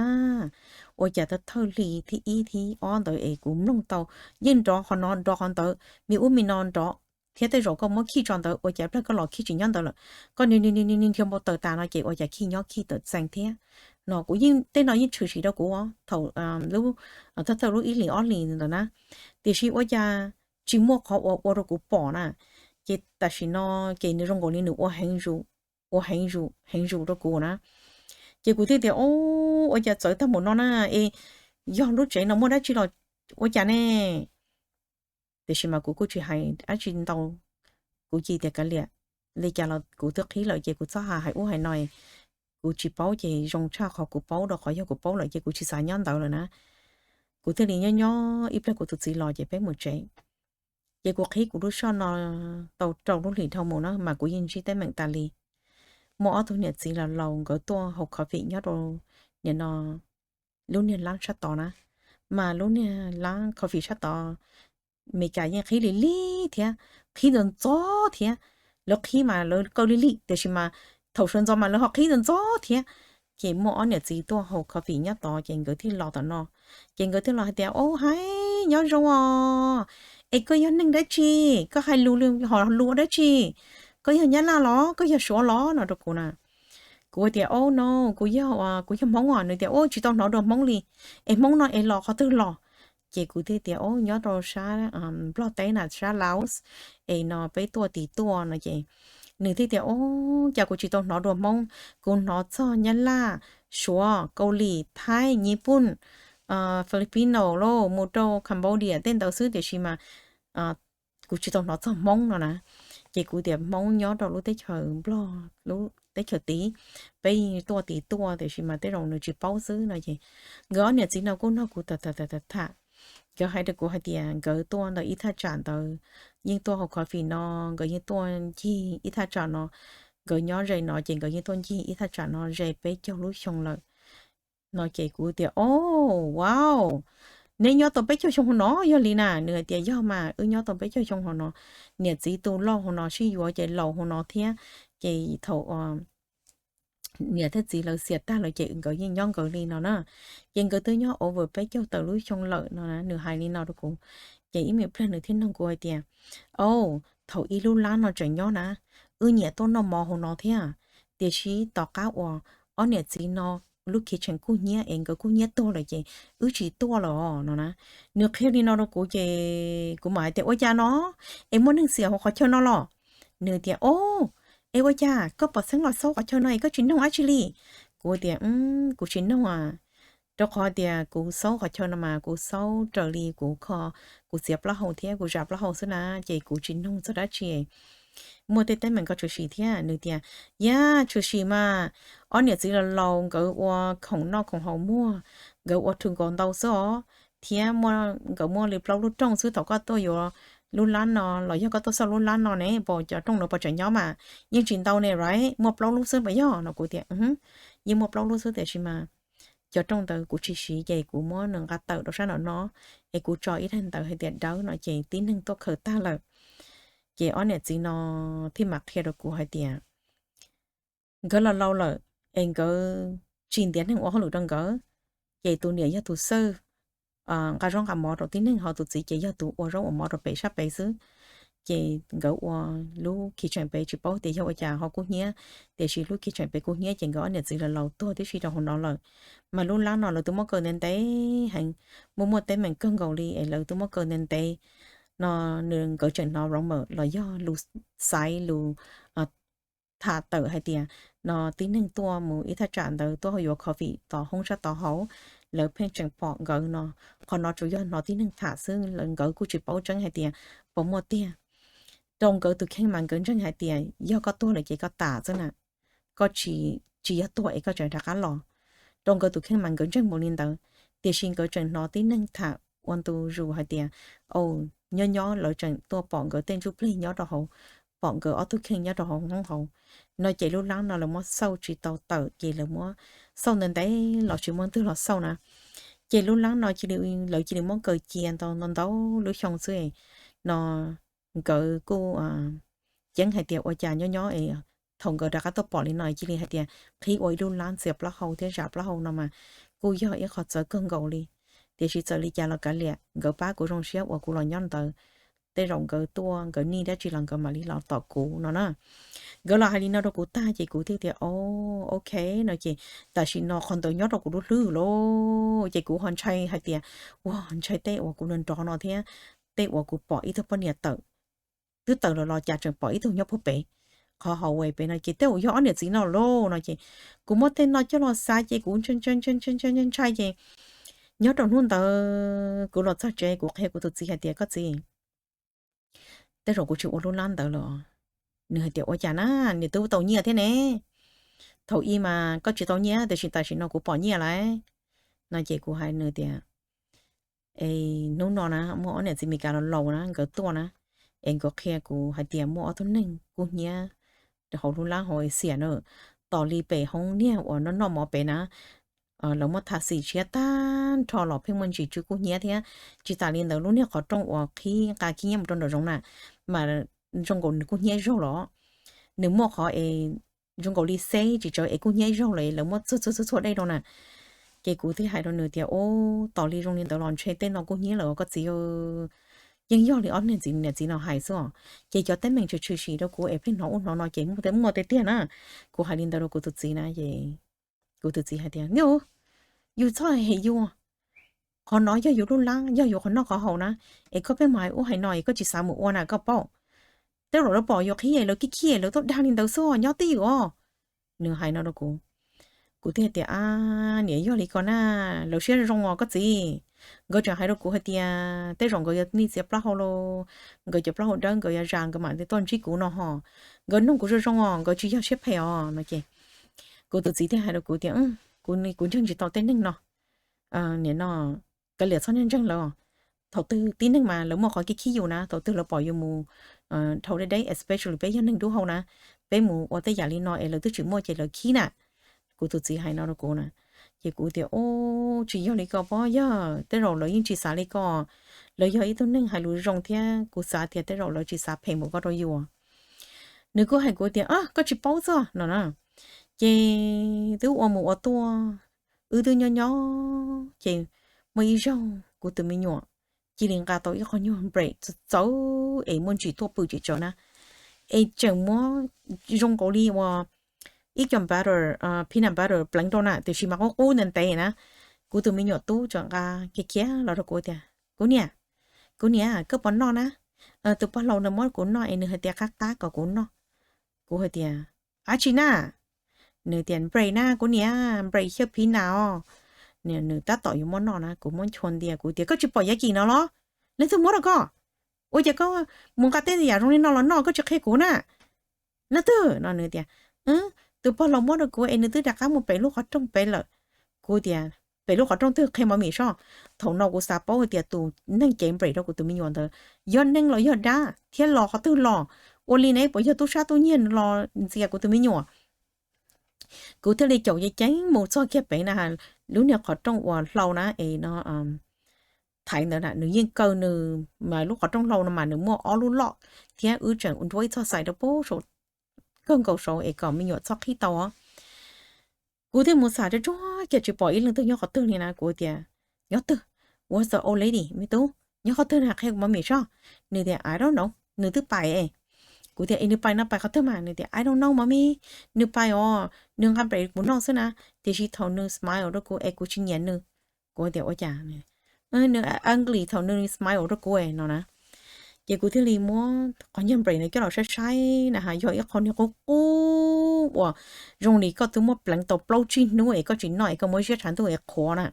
Ua cas thawj thawj hli thib ib thib ob ntawd es kuv mloog tau yeej nrov qhov no nrov qhov ntawd, me ub me no nrov, thiab tej zaum koj muab khij tso ntawd ua cas ib pliag koj los khij tsis nyob ntawd lawm, koj ni ni ni ni nrhiav npau taws tas no ces ua cas khij nyob khij tawm txees thiab. No kuv yeej tej no yeej tshwm sim rau kuv thaum lub, thawj thawj lub ib hlis ob hlis ntawd na, tiam sis ua cas tsis muaj qhov uas ua rau kuv pom na. Ces tam sim no ces nws zoo nkaus li nws ua heev zus, ua heev zus heev zus rau kuv na. Ces kuv thiaj tias, o, ua cas txawv tag npaum no na, es yog lub tsev no muaj dab tsi los ua cas ne? Tiam sis mas kuv kuj tsis hais dab tsi ntau, kuv cia tias kav liam, li cas los kuv twb qhib lawm ces kuv txhob hais ub hais no, kuv tsis paub ces zoo tshaj qhov kuv paub rau qhov yog kuv paub lawm ces kuv tsis xav nyob ntawd lawm na. Kuv thiaj li nyob nyob ib pliag kuv tus txiv los ces peb mus tsev. Ces kuv qhib kuv lub soj no tau rau lub hlis dhau mus na mas kuv yeej ntsib teeb meem tas li. Muaj ob tug niam txiv laus laus nkawd tuaj haus coffee nyob rau nim no lub niag lab sab tod na, mas lub niag lab coffee sab tod Meskas yeej qhib lig lig thiab, qhib ntxov ntxov thiab. Lawv qhib mas lawv kaw lig lig tiam sis mas thaum sawv ntxov mas lawv ho qhib ntxov ntxov thiab. Ces muaj ob niam txiv tuaj haus coffee nyob tod ces nkawd thiaj los tom no. Ces nkawd thiaj los hais tias, o hais, nyob zoo os, es koj yog neeg dab tsi? Koj hais lus ho lus dab tsi? Koj yog Nyab Laj los koj yog Suav los no rau kuv na. Kuv tias, o no, kuv yog, kuv yog Hmoob os. Nws tias, o tsis tau hnov dua Hmoob li, es Hmoob no es los qhov twg los? Ces kuv thiaj tias, o nyob rau sab Nplog teb na, sab Laos, es no peb tuaj tim tuaj no ces nws thiaj tias, o cas kuv tsis tau hnov dua Hmoob, kuv hnov txog Nyab Laj, Suav, Kaus Lim, Thaib, Nyij Pooj, Filipino los mus rau Cambodia tej ntawd xwb tiam sis mas kuv tsis tau hnov txog Hmoob no na. Ces kuv tias Hmoob nyob rau lub teb chaws Nplog, lub teb chaws tid, peb tuaj tim tuaj tiam sis mas tej zaum nws tsis paub xwb no ces nkawd ob niam txiv no kuj nrog kuv tham tham tham tham. Nkawd hais rau kuv hais tias nkawd tuaj ntawm ib thaj tsam ntawd, yeej tuaj haus coffee no, nkawd yeej tuaj ncig ib thaj tsam no, nkawd nyob ze no ces nkawd yeej tuaj ncig ib thaj tsam no ze peb caug lub xyoo lawm no ces kuv tias, o, wow, neb nyob tau peb caug xyoo hauv no yog li na? Nws hais tias yog mas, wb nyob tau peb caug xyoo hauv no, niam txiv tu loj hauv no, sib yuav ces laus hauv no thiab. Ces thaum niam thiab txiv lawv xiam tag lawm ces nkawd yeej nyob nkawd li no na. Ces nkawd twb nyob over peb caug tawm lub xyoo lawm no na, nws hais li no rau kuv. Ces ib me pliag nws thiaj nug kuv hais tias, o, thaum ib lub lab no tseem nyob na, wb nyiam tuaj noj mov hauv no thiab, tiam sis tom qab uas ob niam txiv no lub kitchen kub hnyiab es nkawd kub hnyiab tuag lawm ces wb tsis tuaj lawm os no na. Nws qhia li no rau kuv ces kuv mam hais tias ua cas no es muaj neeg xiam hauv qhov chaw no los? Nws tias o, es ua cas koj pom txheeb los xaub qhov chaw no es koj tsis noog dab tsi li? Kuv tias kuv tsis noog a, rau qhov tias kuv xaub qhov chaw no mas kuv xaub raws li kuv kho, kuv txiav plaub hau thiab kuv zam plaub hau xwb na, ces kuv tsis noog txog dab tsi. Muaj tej teeb meem koj tshwm sim thiab? Nws tias yog tshwm sim mas, ob niam txiv laus laus nkawd ua khoom noj khoom haus muag, nkawd ua thu nkaus ntau xwb os, thiab nkawd muaj li plaub lub rooj xwb. Thaum koj tuaj yuav lub lab no los yog koj tuaj xauj lub lab no ne, pom cov rooj ntawd pom tseem nyob mas yeej tsis ntau ne, right? Muaj plaub lub xwb puas yog? No kuv tias yeej muaj plaub lub xwb tiam sis mas cov rooj ntawd kuv tsis siv ces kuv muab nws nqa tawm rau sab nraum no, es kuv tso ib daim ntawv hais tias dawb no ces tib neeg tuaj khaws tag lawm. Ces ob niam txiv no thiaj mam qhia rau kuv hais tias nkawd laus laus lawm es nkawd tsis ntiav neeg ua hauj lwm rau nkawd, ces tus niam yog tus xawj nqa zaub nqa mov rau tib neeg, ho tus txiv ces yog tus ua zaub ua mov rau pem sab pem xwb. Ces nkawd ua lub kitchen pem tsis paub tias yog ua cas ho kub hnyiab, tiam sis lub kitchen pem kub hnyiab ces nkawd ob niam txiv laus laus tuag tib si rau hauv no lawm. Mas lub lab no lawv twb muab kaw ntev ntev heev, muaj muaj teeb meem kawg nkaus li es lawv twb muab kaw ntev ntev no, nws nkawd tseem hnov rumor los yog lus xaiv lus tham tawm hais tias no tib neeg tuaj mus ib thaj tsam ntawd tuaj yuav coffee tom hoob sab tod hauv, lawv pheej tseem pom nkawd no. Qhov no tsuas yog hnov tib neeg tham xwb, nkawd kuj tsis paub tseeb hais tias puas muaj tiag. Rau nkawd tus kheej mas nkawd ntseeg hais tias yog koj tuag lawm ces koj tas xwb na, koj tsis, tsis yog tuag es koj tseem rov qab los. Rau nkawd tus kheej mas nkawd ntseeg mus li ntawd, tiam sis nkawd tseem hnov tib neeg tham ua ntu zus hais tias, nyob nyob lawv tseem tuaj pom nkawd tej ntsuj plig nyob rau hauv, pom nkawd ob tug kheej nyob rau hauv hoob hauv no. Ces lub lab no lawv muab xauj tsis tau tawm ces lawv muab xauj ntev ntev los tsis muaj twg los xauj na. Ces lub lab no cia li, lawv cia li muab kaw cia ntau ntau lub xyoo xwb no. Nkawd kuj ceeb hais tias ua cas nyob nyob es thaum nkawd rov qab tuaj pom li no cia li hais tias qhib ua ib lub lab txiav plaub hau thiab zam plaub hau no mas kuj yog ib qho txawv kawg nkaus li. Tiam sis txawm li cas los kav liam, nkawd pab kuv zoo siab uas kuv los nyob ntawd, tej zaum nkawd tuaj nkawd nij dab tsi los nkawd mam li los tom kuv no na. Nkawd los hais li no rau kuv tag ces kuv thiaj tias o, ok no ces tam sim no qhov ntawd nyob rau kuv lub hlwb lawm ces kuv ho ntshai hais tias ua ntshai tej uas kuv nrov no thiab tej uas kuv pom ib tug poj niam tawm, twb tawm lawm los cas tseem pom ib tug nyob puag pem qhov hallway pem no ces tej zaum yog ob niam txiv no lauj no ces kuv muab tej no coj los xav ces kuv ntshai ces nyob rau hnub ntawd kuv los txog tsev kuv qhia kuv tus txiv hais tias koj txiv, tej zaum kuv tsis ua lub lab ntawd lawm. Nws hais tias ua cas na, niam twb tau nyiaj thiab ne. Thaum ub mas koj tsis tau nyiaj tiam sis tam sim no kuv pom nyiaj lawm no ces kuv hais nws tias es hnub no na muaj ob niam txiv Meskas laus laus na nkawd tuaj na, es nkawd qhia kuv hais tias muaj ob tug neeg kub hnyiab hauv lub lab hauv xiam na, tos li pem hoob niag uas noj noj mov pem na. Lawv muab tha xim tshiab tag nrho los pheej muaj ntsis tsw kub hnyiab thiab. Tsis tas li ntawd lub niag qhov rooj uas qhib nqa khib nyiab mus rau nraum zoov na, mas zoo nkaus nws kub hnyiab zaug los. Nws muaj qhov es zoo nkaus li xeb tsis tsawv es kub hnyiab zaug los lawv muab txuag txuag txuag txuag dej rau na. Ces kuv thiaj hais rau nws tias ub, tos li zoo li ntawd los ntshe tej no kub hnyiab lawm koj txiv. Yeej yog li ob niam txiv niam txiv no hais xwb os. Ces cov teeb meem tshwm tshwm sim rau kuv es pheej hnov ub hnov no ces muaj tiag tiag na. Kuv hais li ntawd rau kuv tus txiv na, kuv tus txiv hais tias niam, yus txhob hem yus, qhov no yog yus lub lab, yog yus qhov noj qhov haus na, es koj pheej mus hais ub hais no es koj tsis xav mus ua na koj paub. Tej zaum lawv pom yus qhib es lawv khib khib es lawv tuaj dag li ntawd xwb, nyob twj ywm os. Nws hais no rau kuv, kuv thiaj tias ab niam, yog li ko na, lawv siab zoo os koj txiv. Nkawd tseem hais rau kuv hais tias tej zaum nkawd yuav nij txiav plaub hau los, nkawd cov plaub hau dawb nkawd yuav zam nkawd mam li tuaj ntsib kuv no ho. Nkawd nug kuv zoo zoo os, nkawd tsis yog siab phem os no ces kuv tus txiv thiaj hais rau kuv tias kuv ntseeg tsis tau tej neeg no. Nim no kav liam txhob ntseeg lawv. Thaum twg tib neeg mas lawv muaj qhov kev khib yus na, thaum twg lawv pom yus mus dhau deb deb, especially peb yog neeg dub hau na, peb mus ua tej yam li no es lawv twb tsis muaj ces lawv khib na. Kuv tus txiv hais no rau kuv na, ces kuv tias ub, tsis yog li ko pob, yog tej zaum lawv yeej tsis xav li ko. Lawv yog ib tug neeg hais lus zoo thiab kuv xav tias tej zaum lawv tsis xav phem npaum ko rau yus. Nws kuj hais kuv tias koj tsis paub xwb no na. Ces twb ua mus ua tuaj, wb twb nyob nyob ces muaj ib zaug kuv tus me nyuam cia li nqa tau ib qho nyuag break txawv txawv es muaj ntsis tuaj pw tsis tsawv na, es tseem muab zoo nkaus li uas ib co butter, peanut butter pleev rau na, tiam sis mas qub qub ntev ntev na. Kuv tus me nyuam tub tseem nqa khiav khiav los rau kuv tias, Kuv niam, kuv niam, koj puas noj na? Tus pog laus ntawd muab kuv noj es nws hais tias qab qab kom kuv noj. Kuv hais tias, Dab tsi na? Nws tias, Bread na kuv niam, bread xyaw peanut os. Nws tab tom yuav muab noj na, kuv muab nchua ntia, kuv tias, Koj tsis pom yav kis no los? Leej twg muab rau koj? Ua cas koj mus nqa tej yam zoo li no los noj, koj tsis qhia kuv na? Leej twg? No nws tias, Tus pog laus muab rau kuv es nws twb rov qab mus pem lub qhov rooj pem lawm. Kuv tias, Pem lub qhov rooj twg, qhia Mommy soj. Thaum no kuv xav paub hais tias tus neeg cev bread rau kuv tus me nyuam ntawd yog neeg los yog dab thiab los qhov twg los. Ua li ne, puas yog tub sab tub nyiag los ntxias kuv tus me nyuam? Kuv thiaj li caum ceev ceev mus txog kiag pem na, lub niag qhov rooj uas hlau na es no thaiv ntawd na, nws yeej kaw nws, mas lub qhov rooj hlau no mas nws muaj ob lub loj thiab wb tseem nruab ib txoj xais rau pem saum, kawg nkaus saud es kom me nyuam txhob qhib tau os. Kuv thiaj mus xam tsuag tsuag kiag tsis pom ib leej twg nyob qhov twg li na, kuv tias, Nyob twg? Where's the old lady, me tub? Nyob qhov twg na, qhia kuv Mommy soj. Nws tias, I don't know, nws twb pais es. Kuv tias, Es nws pais no pais qhov twg mas? Nws tias, I don't know Mommy, nws pais os, nws nqa bread kuv noj xwb na, tiam sis thaum nws smile rau kuv es kuv tsis nyiam nws. Kuv tias, Ua cas? Nws ugly thaum nws smile rau kuv no na. Ces kuv thiaj li muab qhov niag bread ntawd coj los saib saib na has, yog ib qho niag qub qub uas zoo li koj twb muab pleev tau plaub tsib hnub es koj tsis noj es koj muab ziab tshav ntuj es qhuav na,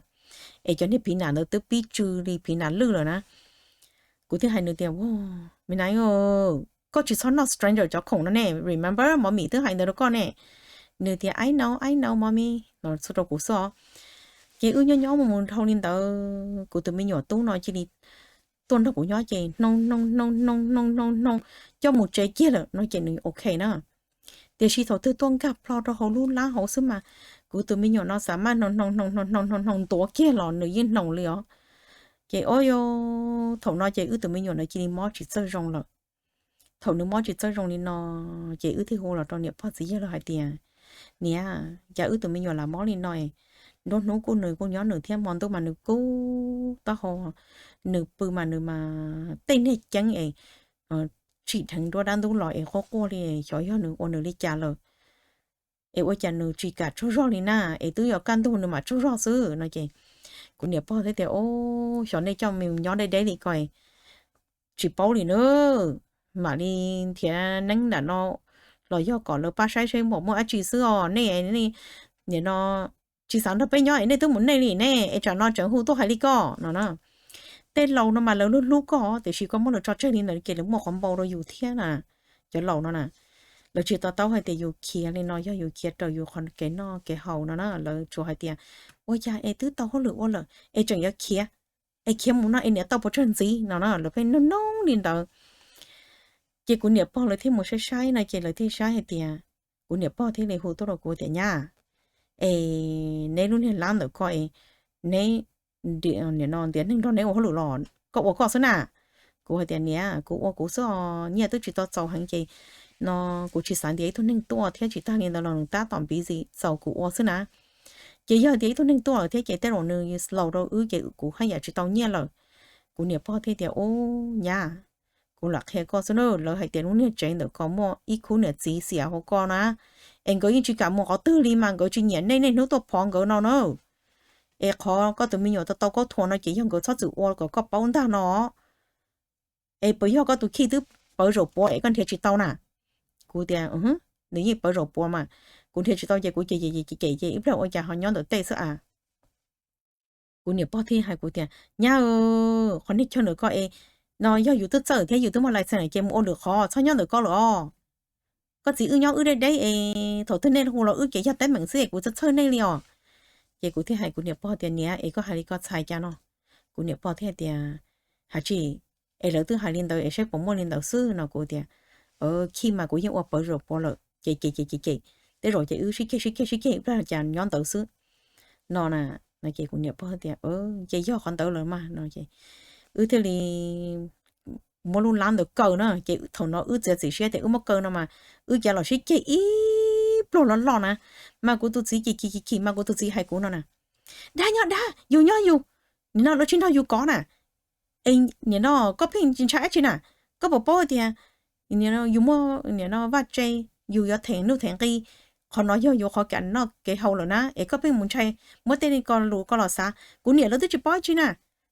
es cov niag peanut ntawd twb pib tsw li peanut lwj lawm na. Kuv thiaj hais nws tias, Me na, koj tsis txhob noj stranger cov khoom no ne, remember Mommy twb hais ntawd rau koj ne. Nws tias, I know, I know Mommy, no txhua rau kuv xwb os. Ces wb nyob nyob mus mus dhau li ntawd, kuv tus me nyuam tub no cia li tuaj nrog kuv nyob ces hnoos hnoos hnoos hnoos hnoos hnoos hnoos, coj mus tsev kiag lawm no ces nws ok na. Tiam sis thaum twg tuaj nkag plho rau hauv lub lab hauv xwb mas kuv tus me nyuam no xav maj hnoos hnoos hnoos hnoos hnoos hnoos hnoos ntuav kiag los nws yeej hnoos li os. Ces o, thaum no ces wb tus me nyuam no cia li mob tsis txawj zoo lawm. Thaum nws mob tsis txawj zoo li no, ces wb thiaj hu los rau niam pog txiv yawg lawv hais tias, Niam, cas wb tus me nyuam lam mob li no? Nruab hnub kuj nws kuj nyob nws thiab, hmo ntuj mas nws kub taub hau, nws pw mas nws mas tej niag ceeb es tsim dheev nruab dab ntub los es quaj quaj li, xyov yog nws ua nws li cas lawm. Es ua cas nws tsis kam tsaug zog li na, es twb yuav kaj ntug nws mam tsaug zog xwb no ces kuv niam pog thiaj tias, O, xyov nej coj me nyob deb deb li ko, tsis paub li na. Mam li nrhiav neeb nram no los yog kom lawv pab saib seb pom muaj dab tsi xwb os. Nej nim no tsis xav nrog peb nyob es nej twb mus nej li ne, es tsam no tseem hu tuaj hais li koj no na. Tej laus no mas lawv hlub hlub koj tiam sis koj muab lawv tso tseg li ntawd ces lawv muaj qhov npau rau yus thiab na. Cov laus no na, lawv tsis to taub hais tias yus khiav li no yog yus khiav raws yus qhov kev noj kev haus no na. Lawv tsuas hais tias, Ua cas es twb tau hauj lwm ua lawm es tseem yuav khiav, es khiav mus no es niam tau puas tsawg ntxiv no na. Lawv pheej noog noog li ntawd. Ces kuv niam pog lawv thiaj mus saib saib no ces lawv thiaj saib hais tias, kuv niam pog thiaj li hu tuaj rau kuv tias, Nyab, es neb lub niag lab ntawm ko es neb nim no ntiav neeg nrog neb ua hauj lwm los koj ua koj xwb na? Kuv hais tias, Niam, kuv ua kuv xwb os, nyiaj twb tsis tau txaus heev ces no kuv tsis xav ntiav ib tug neeg tuaj thiab, tsis tag li ntawd los nws tab tom busy, txaus kuv ua xwb na. Ces yog tias ib tug neeg tuaj lawm thiab ces tej zaum nws slow rau wb ces kuv haj yam tsis tau nyiaj lawm. Kuv niam pog thiaj tias, Ub, nyab, kuv lam qhia koj xwb na, lawv hais tias lub niag tsev ntawm ko muaj ib khub niam txiv xiam hauv ko na, es nkawd yeej tsis kam mus qhov twg li mas nkawd tsis nyiam nej niaj hnub tuaj phov nkawd no na. Es qhov koj tus me nyuam tau tau kaub thuas no ces yog nkawd txhob txwm ua kom koj paub ntag no. Es puas yog koj tus khij twb pawv zaum puav es koj nrhiav tsis tau na? Kuv tias, Nws yeej pawv zaum puav mas, kuv nrhiav tsis tau ces kuv cem cem cem cem ces ib pliag ua cas ho nyob ntawm tej xwb a. Kuv niam pog thiaj hais kuv tias, Nyab, qhov niag chaw ntawm ko es no yog yus twb txawj thiab yus twb muaj license ces mus ua lwm qhov, txhob nyob ntawm ko lawm os. Koj txiv wb nyob wb deb deb es thaum twg nej hu los wb ces yog teeb meem xwb es kuv txawj txhawj nej li os. Ces kuv thiaj hais kuv niam pog tias, Niam, es koj hais li koj txhais cas no? Kuv niam pog thiaj tias, Hais tsis, es lawv twb hais li ntawd es saib puas muaj li ntawd xwb no. Kuv tias, Khij mas kuv yeej ua pawv zaum puav lawm ces cem cem cem cem, tej zaum ces wb sib ceg sib ceg sib ceg ib pliag cas nyob ntawd xwb no na. No ces kuv niam pog tias, Ces yog qhov ntawd lawm mas no ces wb thiaj li muab lub lab ntawd kaw na. Ces thaum no wb txiav txim siab tias wb muab kaw no mas wb cav los sib ceg ib pluag loj loj na. Mas kuv tus txiv chim chim chim chim mas kuv tus txiv hais kuv no na, Dab nyob dab, yus nyob yus, nim no lawv tsis nrog yus kov na. Es nim no koj pheej ntshai dab tsi na? Koj puas paub tias yus muaj nim no vaj tse, yus yuav theem nuj theem nqi, qhov no yog yuav qhov kev noj kev haus lawm na, es koj pheej mus ntshai muab tej ko lus ko los xav. Kuv niam lawv twb tsis paub dab tsi na.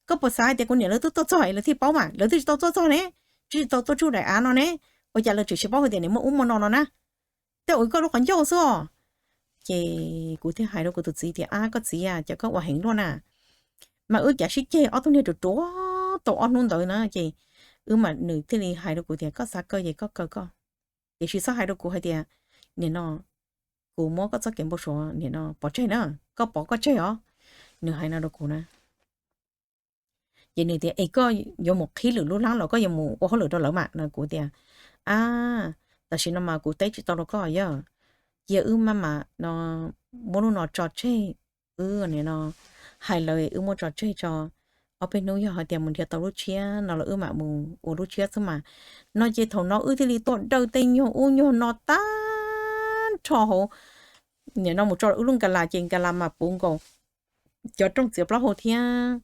Koj puas xav hais tias kuv niam lawv twb tuaj txog es lawv thiaj paub mas? Lawv twb tsis tau tuaj txog ne, twb tsis tau tuaj tsuj daim av no ne, ua cas lawv tseem tsis paub hais tias niam muaj ub muaj no no na? Tej ua koj lub qhov ncauj xwb os. Ces kuv thiaj hais rau kuv tus txiv tias, Ab, koj txiv a, cas koj ua heev luaj na. Mas wb cav sib ceg ob tug niag ruam ruam tau ob hnub ntawd na, ces wb mam, nws thiaj li hais rau kuv tias, Koj xav kaw ces koj kaw koj, tiam sis txhob hais rau kuv hais tias nim no kuv muab koj txoj kev npau suav nim no pov tseg na, koj pov koj tseg os. Nws hais no rau kuv na. Ces nws tias, Es koj yuav mus qhib lwm lub hlab los koj yuav mus ua hauj lwm rau lawv mas? No kuv tias, Ab, tam sim no mas kuv teb tsis tau rau koj yog, cia wb maj mam no muab lub no tso tseg, wb nim no hais lawv wb muab tso tseg tso, ob peb hnub yog hais tias mus nrhiav tau lub tshiab no los wb mam mus ua lub tshiab xwb mas. No ces thaum no wb thiaj li tuaj dawj tej nyuag ub nyuag no tag nrho hauv, nim no mus tso wb lub nkas las ces nkas las mas puv nkaus cov rooj txiav plaub hau thiab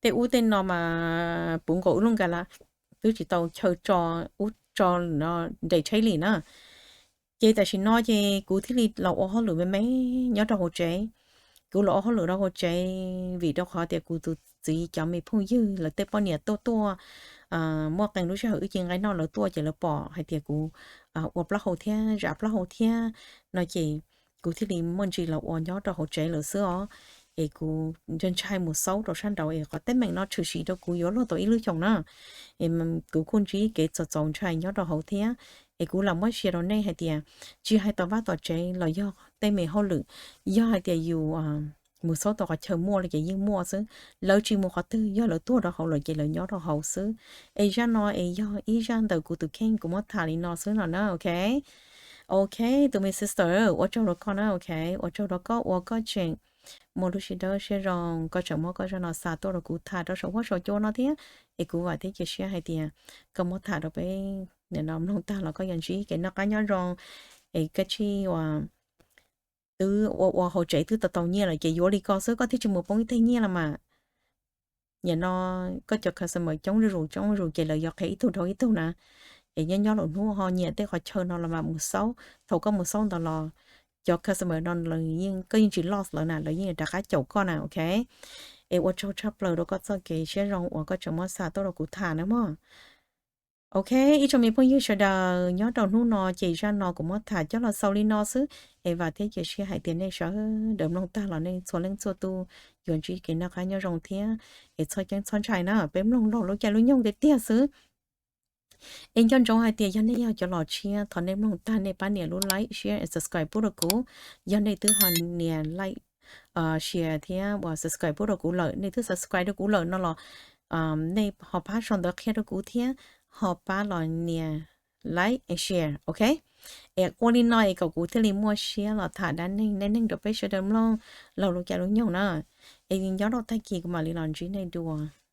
tej ub tej no mas puv nkaus wb lub nkas las, twb tsis tau chaw tso ub tso no nres tsheb li na. Ces tam sim no ces kuv thiaj li los ua hauj lwm me me nyob rau hauv tsev. Kuv los ua hauj lwm rau hauv tsev vim rau qhov tias kuv tus txiv cov me phooj ywg lawv tej poj niam tuaj tuaj muaj qee lub sij hawm wb cia nqaij noj lawv tuaj ces lawv pom hais tias kuv ua plaub hau thiab zam plaub hau thiab no ces kuv thiaj li muaj ntsis los ua nyob rau hauv tsev lawm xwb os. Es kuv ntshai ntshai mus xaub rau sab nraud es qhov teeb meem no tshwm sim rau kuv yuav luag tau ib lub xyoos na. Es kuv kuj ntsib kev txaus txaus ntshai nyob rau hauv thiab. Es kuv lam muab share rau nej hais tias tsis hais tom vaj tom tsev los yog tej me hauj lwm, yog hais tias yus mus xaub tau qhov chaw muaj li ces yeej muaj xwb. Lawv tsis mus qhov twg, yog lawv tuag rau hauv lawm ces lawv nyob rau hauv xwb. Es zaj no es yog ib zaj ntawm kuv tus kheej kuv muab tham li no xwb no na, ok. Ok, tus me sister, ua tsaug rau koj na, ok. Ua tsaug rau koj uas koj tseem muaj lub siab dawb siab zoo, koj tseem muab koj zaj no xa tuaj rau kuv tham rau saum huab saum cua no thiab. Es kuv vam thiab cia siab hais tias koj muab tham rau peb nim no mloog tag los koj yuav ntsib kev noj qab nyob zoo, es koj tsis ua twb ua ua hauv tsev twb tau tau nyiaj lawm ces yuav li ko xwb, koj thiaj tsis mus poob ib teg nyiaj los mas. Nim no koj cov customer coob zuj zus coob zuj zus ces lawv yuav qhia ib tug rau ib tug na. Es nyob nyob lwm hnub ho nyiam tej qhov chaw no los mas mus xaub, thaum koj mus xaub ntawd los cov customer no lawv yeej, koj yeej tsis lost lawv na, lawv yeej rov qab caum koj na, ok. Es ua tsaug tshaj plaws rau koj txoj kev siab zoo uas koj tseem muab xa tuaj rau kuv tham na mog. Ok, ib tsoom me phooj ywg sawv daws, nyob rau hnub no ces zaj no kuv muab tham coj los xaus li no xwb. Es vam thiab cia siab hais tias nej sawv daws mloog tag los nej txhua leej txhua tus yuav ntsib kev noj qab nyob zoo thiab. Es txhob ceeb txhob ntshai na, peb mloog laug lub caij lub nyoog tiag tiag xwb. Es nco ntsoov hais tias yog nej yog cov los tshiab, thov nej mloog tag nej pab nias lub like, share and subscribe pub rau kuv. Yog nej twb ho nias like, share thiab uas subscribe pub rau kuv lawm, nej twb subscribe rau kuv lawm no los nej ho pab sau ntawv qhia rau kuv thiab, ho pab los nias like and share, ok. Es ua li no es kom kuv thiaj li muaj siab los tham dab neeg neej neeg rau peb sawv daws mloog laug lub caij lub nyoog na. Es nyob rau tag kis kuv mam li los ntsib nej dua.